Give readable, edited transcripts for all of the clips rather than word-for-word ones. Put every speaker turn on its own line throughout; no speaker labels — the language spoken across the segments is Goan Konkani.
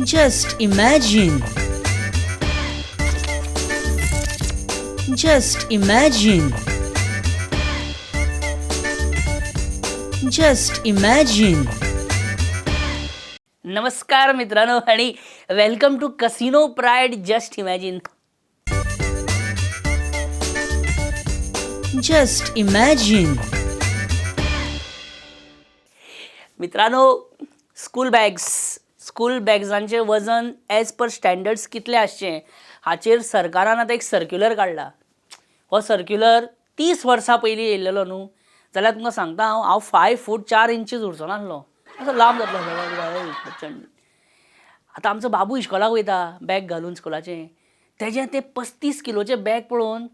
Just imagine. Just imagine. Just imagine.
नमस्कार मित्रांनो आणि welcome to Casino Pride Just Imagine.
Just imagine.
मित्रांनो, स्कूल बॅग्स, स्कूल बॅग्सांचें वजन एज पर स्टँडर्ड्स कितलें आसचें हाचेर सरकारान आतां एक सर्क्युलर काडला. हो सर्क्युलर 30 वर्सां पयलीं येयलेलो न्हू, जाल्यार तुमकां सांगता हांव, हांव 5 फूट 4 इंचीस उरचो नासलो, असो लांब जातलो प्रचंड. आतां आमचो बाबू इश्कोलाक वयता बॅग घालून स्कुलाचें, तेजें तें 35 किलोचें बॅग पळोवन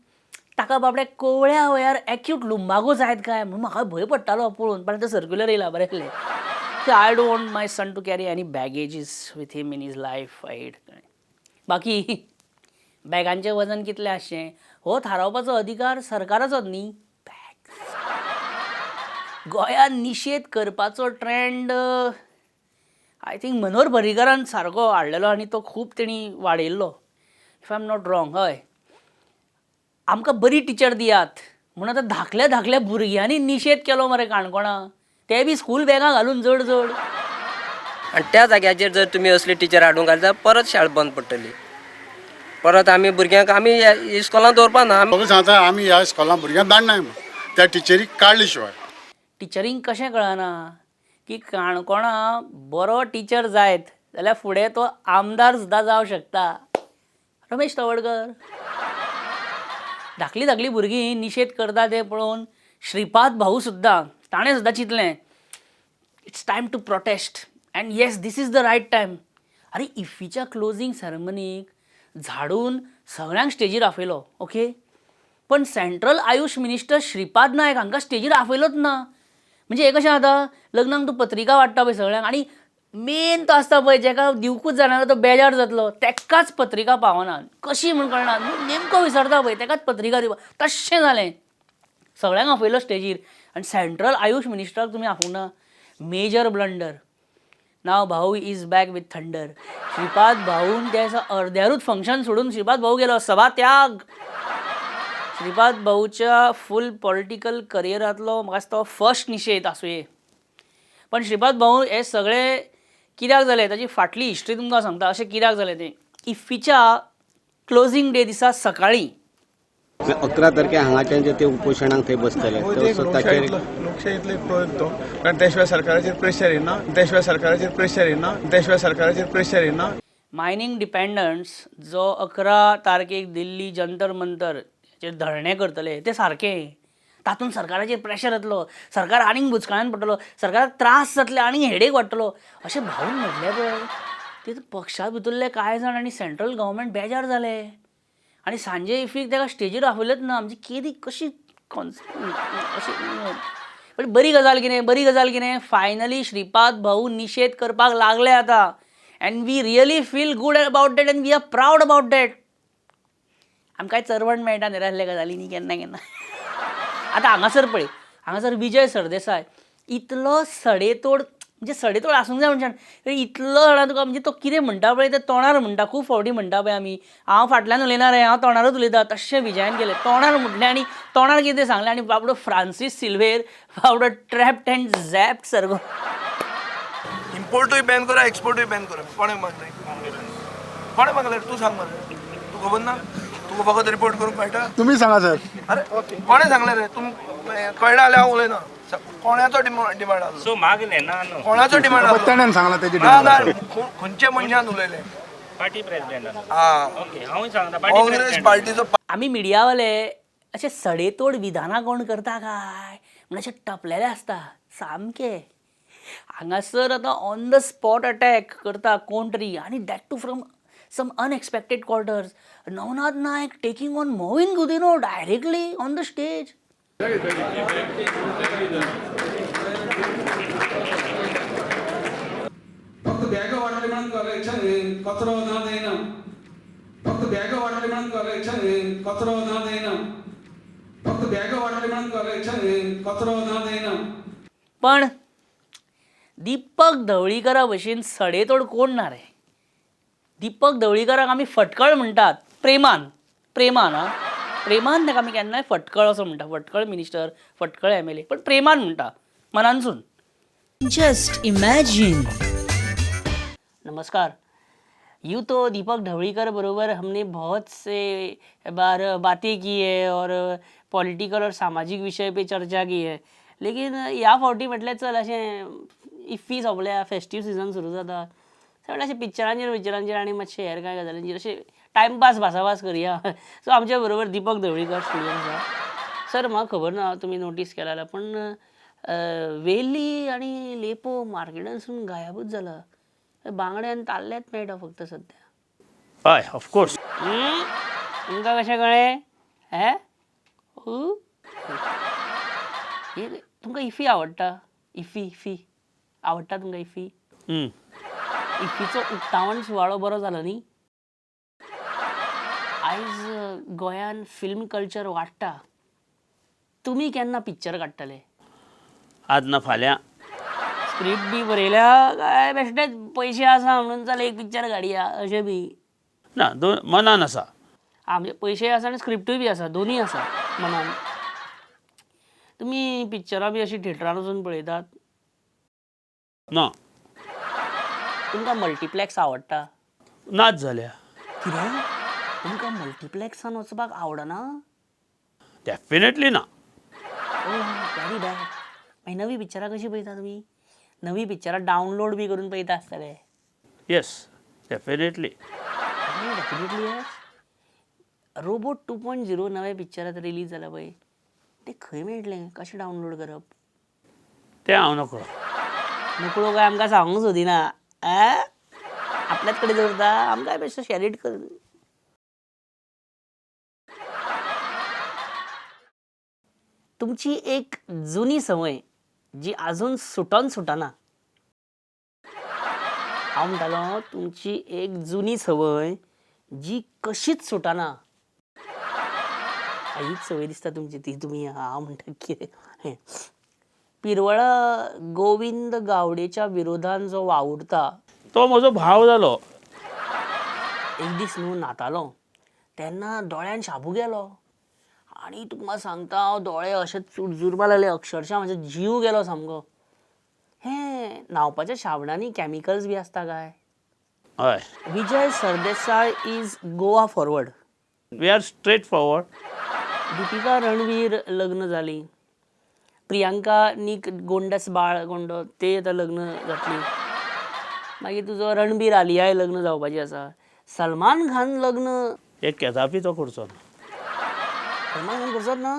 ताका बाबड्याक कोवळ्या वयार एक्यूट लुंबागो जायत काय म्हणून म्हाका भंय पडटालो पळोवन. पण आतां सर्क्युलर येयला, बरें जालें. I don't want my son to carry any baggages with him in his life. Fight. बाकी बॅगांचें वजन कितलें आसचें हो थारावपाचो अधिकार सरकाराचोच न्ही. बॅग गोंयांत निशेध करपाचो ट्रेंड I think Manohar पर्रीकारान सारको हाडलेलो आनी तो खूब तेणी वाडयल्लो, if I am not wrong. हय, आमकां बरी टिचर दियात म्हूण आतां धाकल्या धाकल्या भुरग्यांनी निशेध केलो मरे काणकोणा, ते बी स्कूल बॅगां घालून जड जड.
आनी त्या जाग्याचेर जर तुमी असली टिचर हाडूंक घाल जाल्यार परत शाळा बंद पडटली. परत आमी भुरग्यांक आमी ह्या इस्कॉलान दवरपा ना आमी.
म्हाका सांगता, आमी ह्या इस्कॉलान भुरग्यांक धाडनाय म्हूण त्या टिचरीक काडले शिवाय.
टिचरींक कशें कळना की काणकोणा बरो टिचर जायत जाल्यार फुडें तो आमदार सुद्दां जावं शकता, रमेश तवडकर. धाकली धाकली भुरगीं निशेध करता तें पळोवन श्रीपाद भाऊ सुद्दां, ताणें सुद्दां चिंतलें, it's time to protest and yes, this is the right time. अरे, इफ्फीच्या क्लोजींग सेरेमनीक झाडून सगळ्यांक स्टेजीर आपयलो, ओके, पण सेंट्रल आयुश मिनिस्टर श्रीपाद नायक हांकां स्टेजीर आपयलोच ना. म्हणजे हें कशें जाता, लग्नाक तूं पत्रिका वाडटा पळय सगळ्यांक आनी मेन तो आसता पळय जेका दिवकूच जायना, तो बेजार जातलो, तेकाच पत्रिका पावना, कशी म्हूण कळना, नेमको विसरता पळय, तेकाच पत्रिका दिवपा. तशें जालें. सगळ्यांक आपयलो स्टेजीर आनी सेंट्रल आयुश मिनिस्टराक तुमी आपोवंक ना. Major blunder. Now Bhau is back with thunder. Shripad भाऊन त्या दिसा अर्द्यारूच फंक्शन सोडून श्रीपाद भाऊ गेलो, सभा त्याग. श्रीपाद भाऊच्या फूल पॉलिटिकल करियरांतलो म्हाका दिसता फर्स्ट निशेध आसुये. पण श्रीपाद भाऊ, हे सगळे कित्याक जालें ताची फाटली हिस्ट्री तुमकां सांगता, अशें कित्याक जालें तें. इफ्फीच्या क्लोजींग डे दिसा सकाळीं
11 तारखे हांगाच्यान जे ते उपोशणाक थंय बसतले.
हो,
तो
ते एक
सो ताचेर
लोकशाहीतलो लोकशाहीतलो एक प्रयोग तो, कारण त्या शिवाय सरकाराचेर प्रेशर येना, त्या शिवाय सरकाराचेर प्रेशर येना, त्या शिवाय सरकाराचेर प्रेशर येना.
मायनींग डिपेंडंट्स जो 11 तारखेक दिल्ली जंतर मंतर चेर धरणें करतले ते सारकें, तातूंत सरकाराचेर प्रेशर येतलो, सरकार आनीक बुचकाळ्यान पडटलो, सरकाराक त्रास जातले, आनीक हेडेक वाडटलो अशें भाऊन म्हटलें पळय, ते पक्षा भितरले कांय जाण आनी सेंट्रल गव्हर्मेंट बेजार जाले आनी सांजे इफ्फीक ताका स्टेजीर आपयलेच ना. आमची केदी कशी कॉन्स अशी. पण बरी गजाल कितें, बरी गजाल कितें, फायनली श्रीपाद भाऊ निशेध करपाक लागले आतां and we really feel good about that and we are proud about that. आमकांय चरवण मेळटा न्ही असल्या गजालींनी केन्ना केन्ना. आतां हांगासर पळय, हांगासर विजय सरदेसाय इतलो सडेतोड, म्हणजे सडेतोड आसूंक जाय मनशान, इतलो जाणा तुका, म्हणजे तो कितें म्हणटा पळय तें तोंडार म्हणटा. खूब फावटी म्हणटा पळय आमी, हांव फाटल्यान उलयना रे, हांव तोंडारूच उलयता. तशें विजयान केलें, तोंडार म्हटलें आनी तोंडार कितें सांगलें आनी बाबडो फ्रांसीस सिल्वेर बाबडो ट्रॅप्ड अँड झॅप्ड सारको.
इम्पोर्टूय बॅन करा, एक्सपोर्टूय बॅन करा. कोणें मागलें? कोणें मागलें? तूं सांग मरे. तुका खबर ना? तुका फकत रिपोर्ट करूंक मेळटा.
तुमी सांगा सर.
अरे, कोणें सांगलें रे? तुम कळना जाल्यार हांव उलयना. कोणाचो डिमांड आसलो?
सो मागलें ना न्हू.
कोणाचो डिमांड आसलो?
तेणेन सांगला तेजी.
ना ना, खंयच्या मनशान उलयलें?
पार्टी प्रेसिडेंटान.
आं.
ओके, हांवूय सांगता, पार्टी
काँग्रेस
प्रेसिडेंट.
पार्टीचो.
आमी मिडियावाले अशे सडेतोड विधानां कोण करता काय म्हण अशे टपलेले आसता सामके. हांगासर आतां ऑन the spot attack करता कोण तरी आनी that too from some unexpected quarters. Navnath Naik taking on Mauvin Godinho directly on the stage.
फक्त बॅगां वाटले म्हणून कलेक्शन कचरो ना जायना. फक्त बॅगां वाटले म्हणून कलेक्शन कचरो ना जायना. फक्त बॅगां वाटले म्हणून कलेक्शन कचरो ना जायना.
पण दीपक ढवळीकरा भशेन सडेतोड कोण ना रे. दीपक ढवळीकराक आमी फटकळ म्हणटात प्रेमान, प्रेमान आं, प्रेमान ताका आमी केन्नाय फटकळ असो म्हणटा, फटकळ मिनिस्टर, फटकळ एम एल ए, पण प्रेमान म्हणटा मनानसून.
Just imagine.
नमस्कार. यूँ तो दीपक ढवळीकर बरोबर हमने बहुत से बार बातें की है और पॉलिटिकल और सामाजिक विषय पे चर्चा की है, लेकिन ह्या फावटी म्हटलें चल अशें इफ्फी सोंपल्या, फेस्टीव सिजन सुरू जाता, सगळें अशें पिक्चरांचेर पिक्चरांचेर आनी मातशें हेर कांय गजालींचेर अशें टायमपास भासाभास करया. सो आमच्या बरोबर दीपक ढवळीकर स्टुडियोन आसा. सर, म्हाका खबर ना तुमी नोटीस केला जाल्यार, पूण वेली आनी लेपो मार्केटांतसून गायबूच जाला. बांगडे आनी ताल्लेच मेळटा फक्त सद्या.
हय, ऑफकोर्स.
तुमकां कशें कळ्ळें? हे तुमकां इफी आवडटा? इफी इफी आवडटा तुमकां? इफी इफीचो उक्तावण सुवाळो बरो जालो न्ही? आयज गोंयान फिल्म कल्चर वाडटा. तुमी केन्ना पिक्चर काडटले?
आज ना फाल्यां.
स्क्रिप्ट बी बरयल्या काय बेश्टेच पयशे आसा म्हणून चल एक पिक्चर काडया अशें बी?
ना, दोन मनान आसा.
आं, म्हणजे पयशे आसा आनी स्क्रिप्टूय बी आसा, दोनूय आसा मनान. तुमी पिक्चरां बी अशीं थिएटरान वचून पळयतात?
ना.
तुमकां मल्टिप्लॅक्स आवडटा?
नाच जाल्या.
कितें, तुमकां मल्टिप्लॅक्सान वचपाक आवडना?
डेफिनेटली ना.
ओ, व्हेरी बॅड. मागीर नवीं पिक्चरां कशीं पळयता तुमी? नवीं पिक्चरां डावनलोड बी करून पळयता आसतले.
Yes, definitely.
Definitely yes. Robot 2.0 नवें पिक्चर आतां रिलीज जालां पळय, तें खंय मेळटलें, कशें डावनलोड करप?
तें हांव नकळो.
नकळो काय आमकां सांगूंक सोदिना? आपल्याच कडेन दवरता, आमकां बेश्टें शॅर it कर. तुमची एक जुनी संवय जी अजून सुटोन सुटना? हांव म्हणटालो तुमची एक जुनी संवय जी कशीच सुटना. हीच संवय दिसता तुमची ती. तुमी हांव म्हणटा कितें, पिरवळा गोविंद गावडेच्या विरोधान जो वावुरता
तो म्हजो भाव जालो.
एक दीस न्हू न्हातालो तेन्ना दोळ्यान शाबू गेलो आनी तुमकां सांगता हांव, दोळे अशे चुरचुरपा लागले, अक्षरशा म्हजो जीव गेलो सामको. हें न्हावपाच्या शाबणांनी कॅमिकल्स बी आसता काय?
हय.
Vijay Sardesai is Goa forward.
We are straight forward.
Deepika Ranveer लग्न जाली, प्रियांका नीक गोंडस बाळ गोंडो ते आतां लग्न जातली, मागीर तुजो रणबीर आलियाय लग्न जावपाची आसा, सलमान खान लग्न
एक केदापी तो करचो ना.
सलमान खान करचोच ना?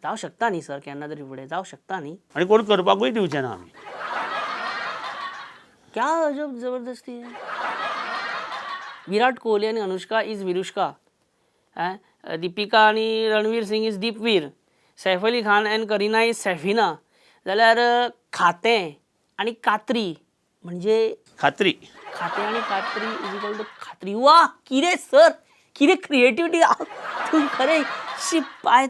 जावं शकता न्ही सर, केन्ना तरी फुडें जावं शकता न्ही.
आनी कोण करपाकूय दिवचे ना आमी.
क्या अजब जबरदस्ती है. विराट कोहली आनी अनुष्का is Virushka, Deepika आनी Ranveer Singh is Deepveer, Saif Ali Khan and Kareena is Saifeena, जाल्यार खातें आनी कात्री म्हणजे
खात्री.
खातें आनी कात्री is equal to खात्री. वा कितें सर, कितें क्रिएटिविटी तुमी, खरें शी पाय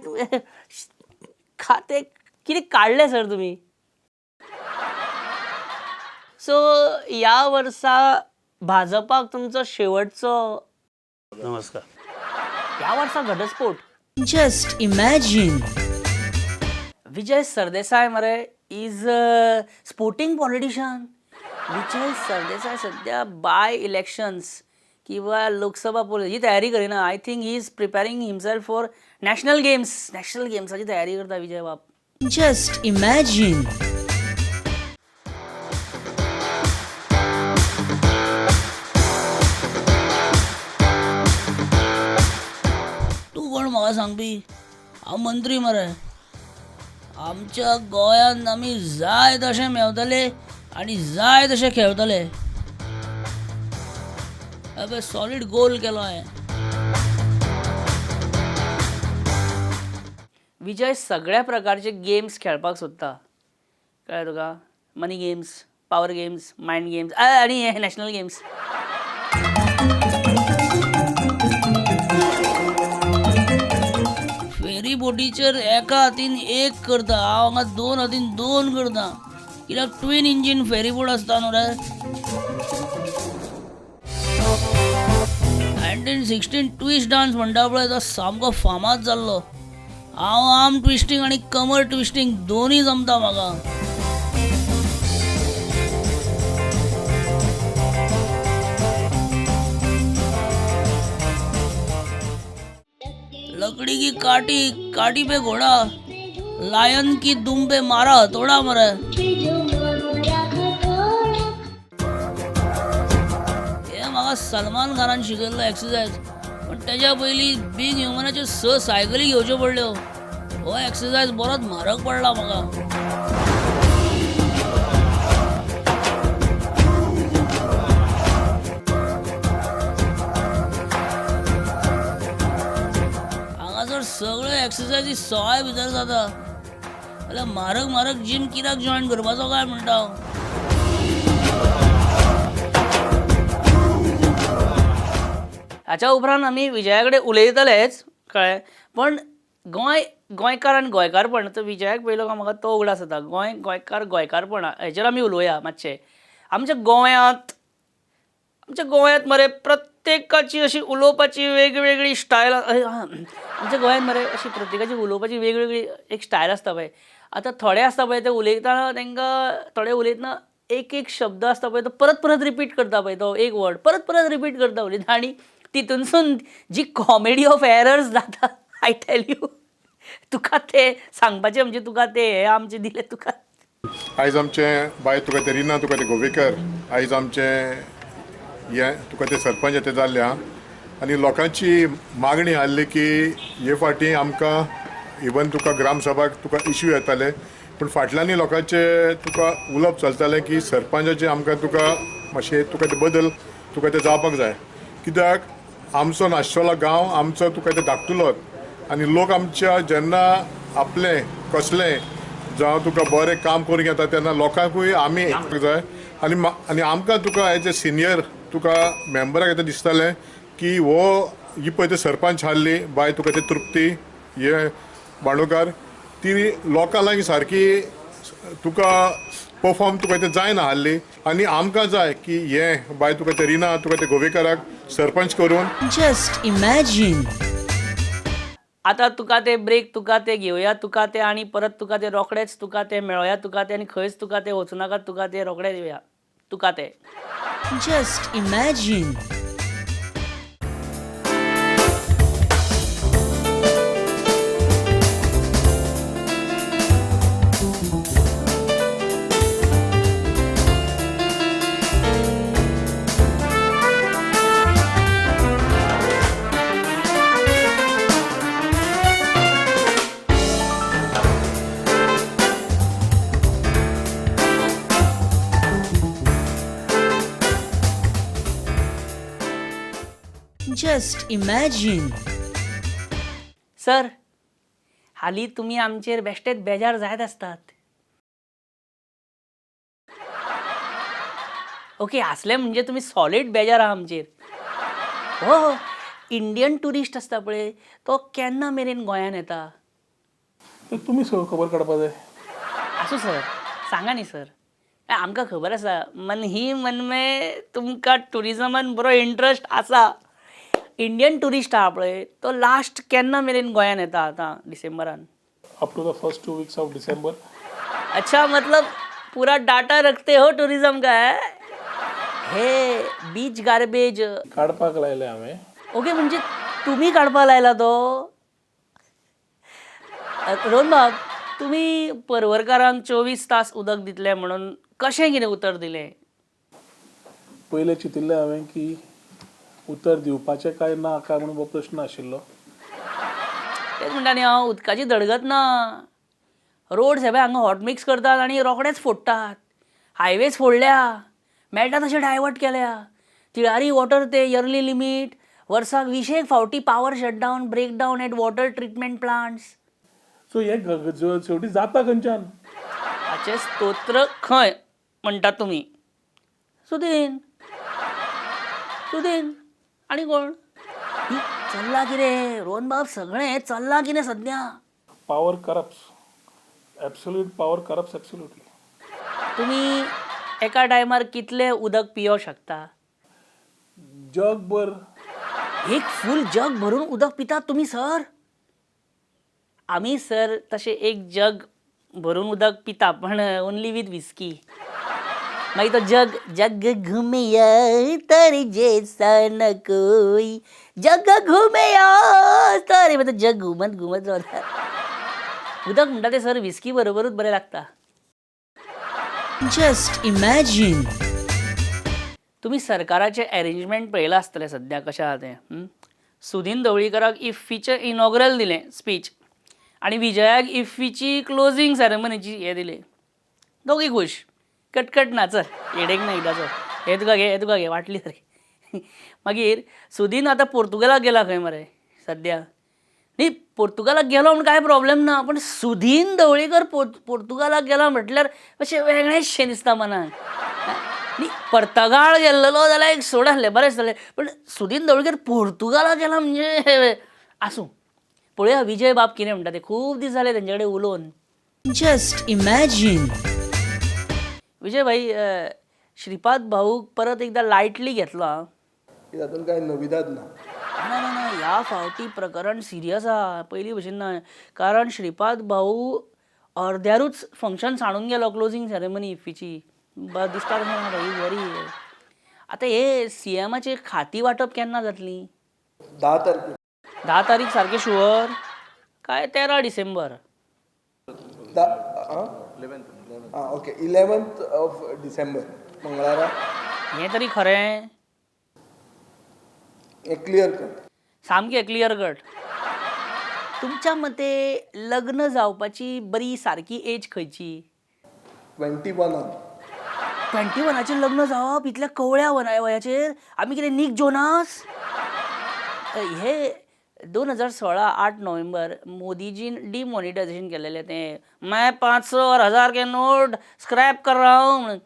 खातें कितें काडलें सर तुमी. सो ह्या वर्सा भाजपाक तुमचो शेवटचो
नमस्कार.
ह्या वर्सा घटस्फोट.
Just imagine.
Vijay Sardesai मरे is sporting politician. Vijay Sardesai सध्या बाय इलेक्शन्स किंवा लोकसभा पोल ही तयारी करिना. I think he is preparing himself for national games. National गेम्साची तयारी करता विजय बाब.
Just imagine.
तूं कोण म्हाका सांगपी? हांव मंत्री मरे. आमच्या गोंयांत आमी जाय तशें मेवतले आनी जाय तशें खेळतले. अबे सॉलीड गोल केलो हांवें. विजय सगळ्या प्रकारचे गेम्स खेळपाक सोदता, कळ्ळें तुका? Money games, power games, mind games आनी हे नॅशनल गेम्स. फेरी बोटीचेर एका हातीन एक करता, हांव हांगा दोन हातीन दोन करता, कित्याक ट्वीन इंजीन फेरी बोट आसता न्हू रे. 1916 ट्विस्ट डान्स म्हणटा पळय तो सामको फामाद जाल्लो. हांव आर्म ट्विस्टींग आनी कमर ट्विस्टींग दोनूय जमता म्हाका. लकड़ी की काठी, काठी पे घोड़ा, लायन की दुम पे मारा हथौड़ा मरे. हे म्हाका सलमान खानान शिकयल्लो एक्सरसायज. पण तेज्या पयलीं बीग ह्युमनाच्यो 6 सायकली घेवच्यो पडल्यो. हो एक्सरसायज बरोच म्हारग पडला म्हाका. हांगासर सगळ्यो एक्सरसायजी सवाय भितर जाता. जाल्यार म्हारग म्हारग जीम कित्याक जॉयन करपाचो काय म्हणटा हांव. हाच्या उपरांत आमी विजया कडेन उलयतलेच, कळ्ळें. पण गोंय गोंयकार आनी गोंयकारपण, तर विजयाक पयलो काय म्हाका तो उगडास जाता. गोंय गोंयकार गोंयकारपण हेचेर आमी उलोवया मातशें. आमच्या गोंयांत, आमच्या गोंयांत मरे प्रत्येकाची अशी उलोवपाची वेगवेगळी स्टायल. आमच्या गोंयांत मरे अशी प्रत्येकाची उलोवपाची वेगवेगळी एक स्टायल आसता पळय. आतां थोडे आसता पळय ते उलयतना तांकां थोडे उलयतना एक एक शब्द आसता पळय तो परत परत रिपीट करता पळय, तो एक वर्ड परत परत रिपीट करता उलयता. आनी तितूनसून जी कॉमेडी ऑफ एरर्स जाता, I tell you, तुका ते सांगपाचें म्हणजे तुका ते हे आमचे दिले तुका.
आयज आमचें बाय तुका ते रिना तुका ते गोवेकर आयज आमचें हें तुका ते सरपंच ते जाल्ले आहा. आनी लोकांची मागणी आहली की हे फावटी आमकां इवन तुका ग्रामसभाक तुका इश्यू येताले, पूण फाटल्यानूय लोकांचे तुका उलोवप चलतालें की सरपंचाचे आमकां तुका मातशें तुका ते बदल तुका ते जावपाक जाय. कित्याक आमचो नाशोला गांव आमचो तुका ते धाकटुलोत आनी लोक आमच्या जेन्ना आपलें कसलें जावं तुका बरें काम करूंक येता तेन्ना लोकांकूय आमी जाय. आनी आनी आमकां तुका एज ए सिनियर तुका मेंबराक येता दिसतालें की हो ही पळय ते सरपंच आहली बाय तुका ते तृप्ती हे बांडोकार ती लोकां लागीं सारकी तुका परफॉर्म तुका ते जायना आहली. आनी आमकां जाय की हें बाय तुका ते रिना तुका ते गोवेकाराक सरपंच करून.
Just imagine.
आतां तुका ते ब्रेक तुका ते घेवया तुका ते आनी परत तुका ते रोखडेच तुका ते मेळोया तुका ते आनी खंयच तुका ते वचूं नाका तुका ते रोखडेच येवया तुका ते.
Just imagine. Just imagine.
Sir, हालीं तुमी आमचेर बेश्टेच बेजार जायत आसतात. ओके, हांसले म्हणजे तुमी सॉलीड बेजार आहा आमचेर. हो, इंडियन ट्युरिस्ट आसता पळय तो केन्ना मेरेन गोंयान येता
तुमी सगळं खबर काडपा जाय.
आसूं सर, सांगा न्ही सर. आमकां खबर आसा मन ही मन में तुमकां ट्युरिजमान बरो इंट्रस्ट आसा. इंडियन ट्युरिस्ट आहा पळय तो लास्ट केन्ना मेरेन गोंयान येता आतां डिसेंबरान?
Up to the first 2 weeks of December.
अच्छा, मतलब पूरा डाटा रखते हो टुरिज्म का है? हे बीच गार्बेज
काडपाक लायले हांवें.
ओके, म्हणजे तुमी काडपाक लायला तो. रोहन बाब, तुमी परवरकारांक 24 तास उदक दितले म्हणून कशें कितें उतर दिलें?
पयलें चिंतिल्लें हांवें की उतर दिवपाचें काय ना काय म्हणून हो प्रश्न आशिल्लो.
तेच म्हणटा न्ही हांव, उदकाची दडगत ना. रोड सगळे हांगा हॉट मिक्स करतात आनी रोखडेच फोडटात. हायवेज फोडल्या, मेळटा तशें डायवर्ट केल्या. तिळारी वॉटर ते इयरली लिमीट, वर्साक 20 फावटी power shutdown, breakdown at water treatment plants.
So हे शेवटी जाता खंयच्यान?
हाचें स्तोत्र खंय म्हणटा तुमी? सुदीन, सुदीन आनी कोण? चल्लां कितें रोहन बाब, सगळें चल्लां कितें सद्या?
Power corrupts, absolute power corrupts absolutely.
तुमी एका टायमार कितलें उदक पियो शकता?
जगभर
एक फूल जग भरून उदक पितात तुमी सर? आमी सर तशें एक जग भरून उदक पिता, पण ओनली विथ विस्की. मागीर तो जग जग घुमिया तेरे जैसा न कोई, जग घुमिया तेरे, मागीर तो जग घुमत घुमत रावता. उदक म्हणटा तें सर विस्की बरोबरूच बरें लागता.
Just imagine.
तुमी सरकाराचें एरेंजमेंट पळयलां आसतलें सद्या कशें आहा तें. सुदीन ढवळीकराक इफ्फीचें इनॉग्रल दिलें स्पीच आनी विजयाक इफ्फीची क्लोजींग सेरेमनीची हें दिलें. दोगूय खूश, कटकट ना, चल हेडेक ना एकदाचो, हें तुका घे, हें तुका घे, वांटली सारकी. मागीर सुदीन आतां पोर्तुगालाक गेला खंय मरे सद्या. न्ही, पोर्तुगालाक गेलो म्हूण कांय प्रॉब्लेम ना, पण सुदीन ढवळीकर पोर्तुगालाक गेला म्हटल्यार अशें वेगळेंच शें दिसता मनाक. न्ही, पर्तगाळ गेल्लो जाल्यार एक सोड आसलें, बरें आसतलें, पण सुदीन ढवळीकर पोर्तुगालाक गेला म्हणजे आसूं. पळोवया विजय बाब कितें म्हणटा ते, खूब दीस जाले तेंचे कडेन उलोवन.
Just imagine.
Vijay भाई, श्रीपाद भाऊक परत एकदा लायटली घेतलो आं.
तातूंत कांय नविदाद ना.
ना ना ना, ह्या फावटी प्रकरण सिरियस आहा, पयलीं भशेन ना. कारण श्रीपाद भाऊ अर्द्यारूच फंक्शन सांडून गेलो, क्लोजींग सेरेमनी इफ्फीची. दिसता तशें ना, is very. आतां हे सीएमाचे खाती वांटप केन्ना जातली?
10 तारखेर.
10 तारीख सारकें शुअर काय 13 डिसेंबर?
ओके, 11th of December मंगळारा.
हें तरी खरें?
हें क्लियर कट,
सामकें क्लियर कट. तुमच्या मते लग्न जावपाची बरी सारकी एज खंयची?
21.
21 लग्न जावप इतल्या कवळ्या वयाचेर? आमी कितें निक जोनास? हे 2016 8 नोव्हेंबर मोदीजीन डिमॉनिटायझेशन केलेलें तें, मैं 500 और 1000 के नोट स्क्रॅप कर रहा हूं म्हणून,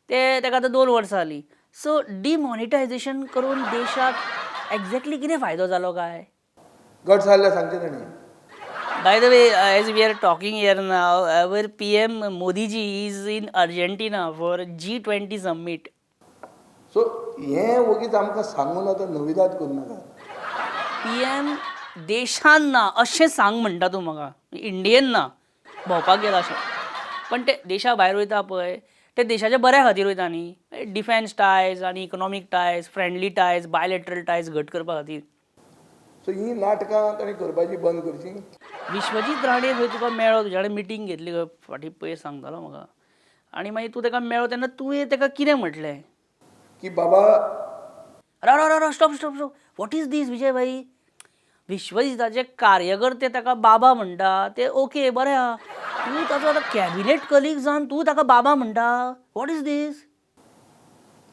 ते ताका आतां 2 वर्सां जालीं. सो डिमॉनिटायझेशन करून देशाक एक्झॅक्टली कितें फायदो जालो काय?
गट जाल्ले सांगचें ताणें.
By the way, as we are talking here now, our PM Modi ji is in Argentina for G20 summit.
So हें वगीच आमकां सांगून आतां नविदाद करूं नाका.
PM देशान ना अशें सांग म्हणटा तूं म्हाका, इंडियेन ना भोंवपाक गेला अशें, पण ते देशा भायर वयता पळय ते देशाच्या बऱ्या खातीर वयता न्ही, डिफेन्स टायज आनी economic ties, friendly ties, bilateral ties घट करपा खातीर.
सो ही नाटकां ताणें करपाची बंद करची.
विश्वजीत राणे खंय तुका मेळ्ळो, तुज्या कडेन मिटींग घेतली खंय फाटीं पयर सांगतालो म्हाका, आनी मागीर तूं ताका मेळ्ळो तेन्ना तुवें ताका कितें म्हटलें?
की बाबा
राव राव राव, stop stop stop, what is this Vijay भाई? विश्वजिताचे कार्यकर्ते ताका बाबा म्हणटा ते ओके बरें आहा, तूं ताचो आतां कॅबिनेट कलीग जावन तूं ताका बाबा म्हणटा, what is these?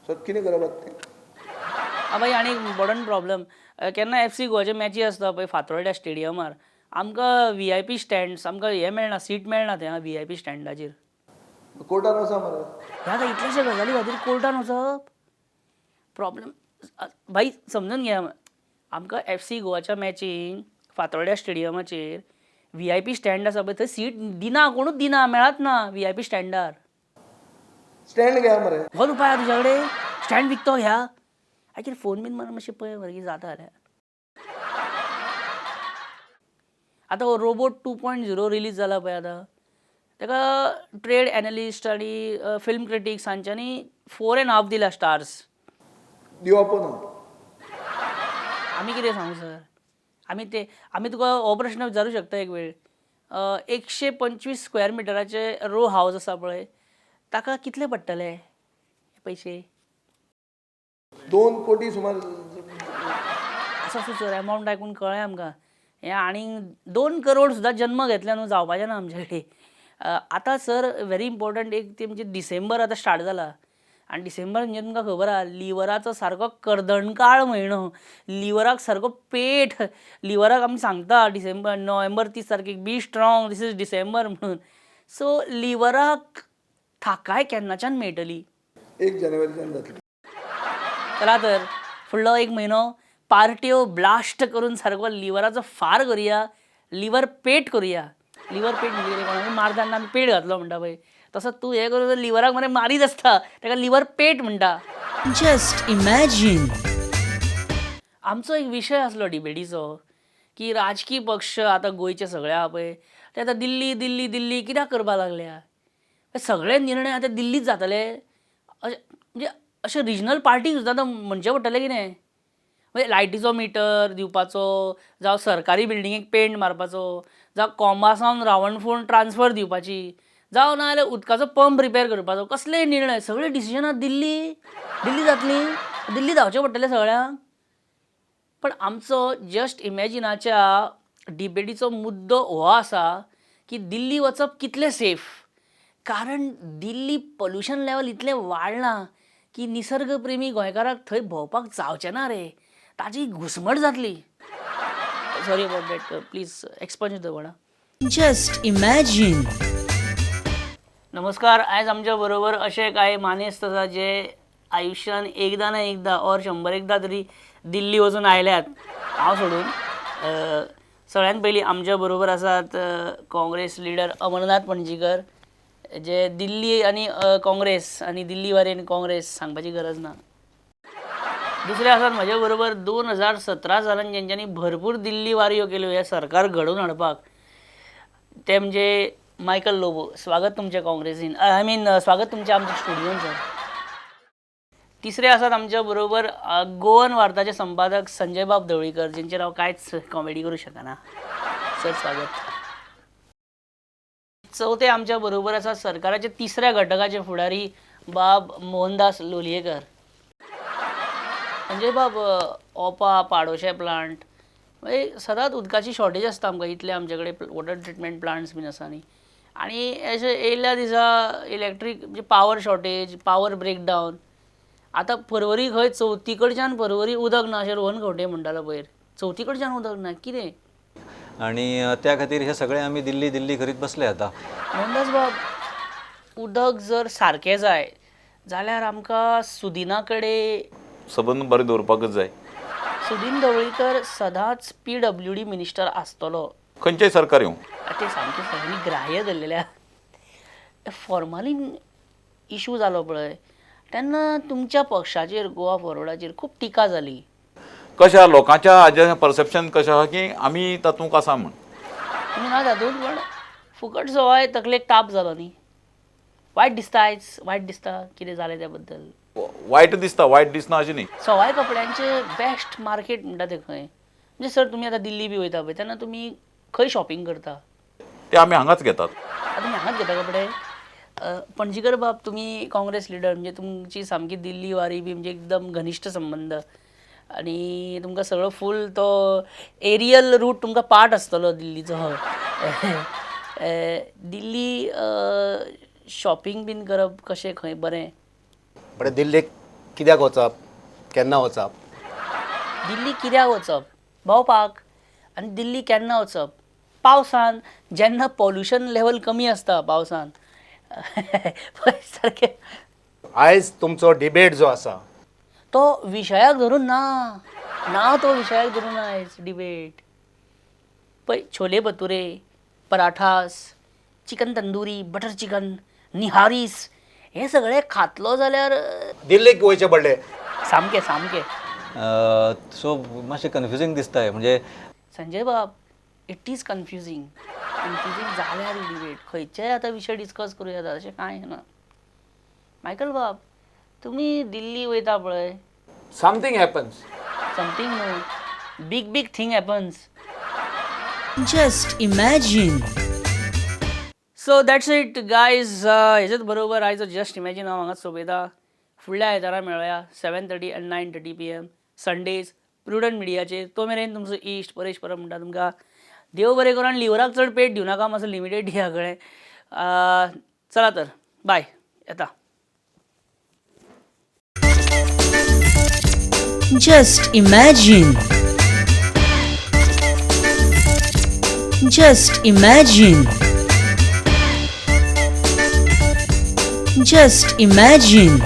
सो कितें करप आतां तें?
भाई आनी एक इम्पॉर्टंट प्रॉब्लम, केन्ना FC गोवाचे मॅची आसता पळय फातोर्ड्या स्टेडियमार, आमकां VIP stands, आमकां हें मेळना, सीट मेळना थंय VIP स्टँडाचेर.
कोर्टान वचा मरे.
ह्या आतां इतल्याश्या गजाली खातीर कोर्टान वचप प्रॉब्लम. भाई समजून घे, आमकां FC गोवाच्या मॅचींक फातोर्ड्या स्टेडियमाचेर VIP stand आसा पळय थंय सीट दिना, कोणूच दिना, मेळत ना VIP स्टँडार.
स्टँड घ्या मरे.
हो उपाय आहा तुज्या कडेन? स्टँड विकतो घ्या. आयचेर फोन बीन मारून मातशें पळय मरे कितें जाता जाल्यार. आतां हो रोबोट 2.0 रिलीज जाला पळय आतां, ताका ट्रेड एनलिस्ट आनी फिल्म क्रिटिक्स हांच्यांनी 4.5 दिला स्टार्स.
दिवप ना.
आमी कितें सांगू सर? आमी तुका हो प्रश्न विचारूं शकता एक वेळ. 125 स्क्वेअर मिटराचे रो हावज आसा पळय, ताका कितले पडटले पयशे?
2 कोटी सुमार.
आसा आसूं सर, एमावंट आयकून कळ्ळें आमकां. हें आनी 2 करोड सुद्दां जन्म घेतल्या न्हू जावपाचें ना आमचे कडेन. आतां सर व्हेरी इम्पॉर्टंट एक ती म्हणजे डिसेंबर आतां स्टार्ट जाला आनी डिसेंबर म्हणजे तुमकां खबर आहा लिवराचो सारको कर्दणकाळ म्हयनो, लिवराक सारको पेट, लिवराक आमी सांगता डिसेंबर नोव्हेंबर 30 तारखेक be strong, this is December म्हणून. सो लिवराक थाकाय केन्नाच्यान मेळटली?
1 जानेवारीच्यान जातली.
चला तर फुडलो एक म्हयनो पार्ट्यो ब्लास्ट करून सारको लिवराचो फार करुया, लिवर पेट करुया. लिवर पेट म्हणजे कितें, कोणाकूय मारता तेन्ना आमी पेट घातलो म्हणटा पळय, तसो तूं हें करून लिवराक मरे मारीत आसता, ताका लिवर पेट म्हणटा.
Just imagine.
आमचो एक विशय आसलो डिबेटीचो की राजकीय पक्ष आतां गोंयचे सगळे आहा पळय ते आतां दिल्ली दिल्ली दिल्ली कित्याक करपाक लागल्या, सगळे निर्णय आतां दिल्लीच जातले अशें, म्हणजे अशें रिजनल पार्टीक सुद्दां आतां म्हणचें पडटलें कितें, म्हणजे लायटीचो मिटर दिवपाचो, जावं सरकारी बिल्डिंगेक पेंट मारपाचो, जावं कोंबा सावन रावणफोंड ट्रान्सफर दिवपाची, जावं ना जाल्यार उदकाचो पंप रिपेर करपाचो, कसलेय निर्णय सगळे डिसिजनां दिल्ली दिल्ली जातली, दिल्ली धांवचें पडटलें सगळ्यांक. पण आमचो जस्ट इमॅजिनाच्या डिबेटीचो मुद्दो हो आसा की दिल्ली वचप कितलें सेफ, कारण दिल्ली पॉल्युशन लेवल इतलें वाडलां की निसर्गप्रेमी गोंयकाराक थंय भोंवपाक जावचें ना रे, ताजी घुसमट जातली. Sorry about that, please expunge the word.
Just imagine.
नमस्कार. आयज आमच्या बरोबर अशे कांय मानेस्त आसा जे आयुश्यान एकदां ना एकदां ऑर 100 एकदां तरी दिल्ली वचून आयल्यात, हांव सोडून. सगळ्यान पयलीं आमच्या बरोबर आसात काँग्रेस लिडर अमरनाथ पणजीकर, जे दिल्ली आनी काँग्रेस आनी दिल्ली वारी आनी काँग्रेस सांगपाची गरज ना. दुसरे आसात म्हजे बरोबर 2017 सालान जेंच्यांनी भरपूर दिल्ली वारयो केल्यो हें सरकार घडोवन हाडपाक, ते म्हणजे मायकल लोबो. स्वागत तुमचें काँग्रेसीन, I mean स्वागत तुमचें आमच्या स्टुडियोन सर. तिसरे आसात आमच्या बरोबर गोवन वार्ताचे संपादक संजय बाब ढवळीकर, जेंचेर हांव कांयच कॉमेडी करूं शकना, सर स्वागत. चवथे आमच्या बरोबर आसा सरकाराचे तिसऱ्या घटकाचे फुडारी बाब मोहनदास लोलयेकर. संजय बाब, ओपा पाडोशे प्लांट म्हणजे सदांच उदकाची शॉर्टेज आसता आमकां, इतले आमचे कडेन वॉटर ट्रिटमेंट प्लांट्स बीन आसा न्ही, आनी अशें येयल्ल्या दिसा इलेक्ट्रीक म्हणजे पावर शॉर्टेज, पावर ब्रेकडावन. आतां परवरी खंय चवथी कडच्यान परवरी उदक ना अशें रोहन खंवटे म्हणटालो पयर, चवथी कडच्यान उदक ना कितें,
आनी त्या खातीर हे सगळे आमी दिल्ली दिल्ली करीत बसले आतां.
मोहनदास बाब, उदक जर सारकें जाय जाल्यार आमकां सुदिना कडेन
संबंद बरें दवरपाकच जाय.
सुदीन ढवळीकर सदांच PWD minister आसतलो,
खंयचेय सरकार येवं,
ते सामकें सगळ्यांनी ग्राह्य धरलेलें. फॉर्मालीन इशू जालो पळय तेन्ना तुमच्या पक्षाचेर गोवा फॉरवर्डाचेर खूब टिका जाली.
कशें लोकांच्या हाजें परसेप्शन कशें आहा की आमी तातूंत आसा म्हूण,
तुमी ना तातूंत, पण फुकट सवाय तकलेक ताप जालो न्ही, वायट दिसता आयज, वायट दिसता कितें जालें त्या बद्दल,
वायट दिसता, वायट दिसना अशें न्ही.
सवाय कपड्यांचें बेस्ट मार्केट म्हणटा तें खंय, म्हणजे सर तुमी आतां दिल्ली बी वयता पळय तेन्ना तुमी खंय शॉपिंग करता?
ते आमी हांगाच घेतात.
आतां तुमी हांगाच घेता कपडे? पणजीकर बाब, तुमी काँग्रेस लिडर, म्हणजे तुमची सामकी दिल्ली वारी बी म्हणजे एकदम घनिश्ट संबंद, आनी तुमकां सगळो फूल तो एरियल रूट तुमकां पाठ आसतलो दिल्लीचो. दिल्ली शॉपिंग बीन करप कशें खंय बरें?
बरें, दिल्लीक कित्याक वचप, केन्ना वचप?
दिल्ली कित्याक वचप? भोंवपाक. आनी दिल्ली केन्ना वचप? पावसान, जेन्ना पॉल्युशन लेवल कमी आसता पावसान. सारकें
आयज तुमचो डिबेट जो आसा
तो विशयाक धरून ना, ना तो विशयाक धरून आयज डिबेट. पळय chole bhature, parathas, chicken tandoori, butter chicken, niharis, हे सगळे खातलो जाल्यार
दिल्लीक वयचें पडलें.
सामकें सामकें.
सो मातशें कन्फ्युजींग दिसता म्हणजे.
संजय बाब, it is confusing, confusing जाल्यार डिबेट खंयचेय आतां विशय डिस्कस करूं येता अशें कांय ना. मायकल बाब, तुमी दिल्ली वयता पळय,
समथींग हॅपन्स,
समथींग न्हू, big big thing happens.
Just imagine.
So that's it guys, हेजेच बरोबर आयचो जस्ट इमॅजीन हांव हांगाच सोंपयता. फुडल्या आयतारा मेळया 7:30 आनी 9:30 PM Sundays prudent मिडियाचेर. तो मेरेन तुमचो इश्ट परेश परब म्हणटा तुमकां देव बरें करूं, आनी लिवराक चड पेट दिवं नाका, मातसो लिमिटेड दिया कळ्ळें. चला तर बाय, येता.
Just imagine. Just imagine. Just imagine.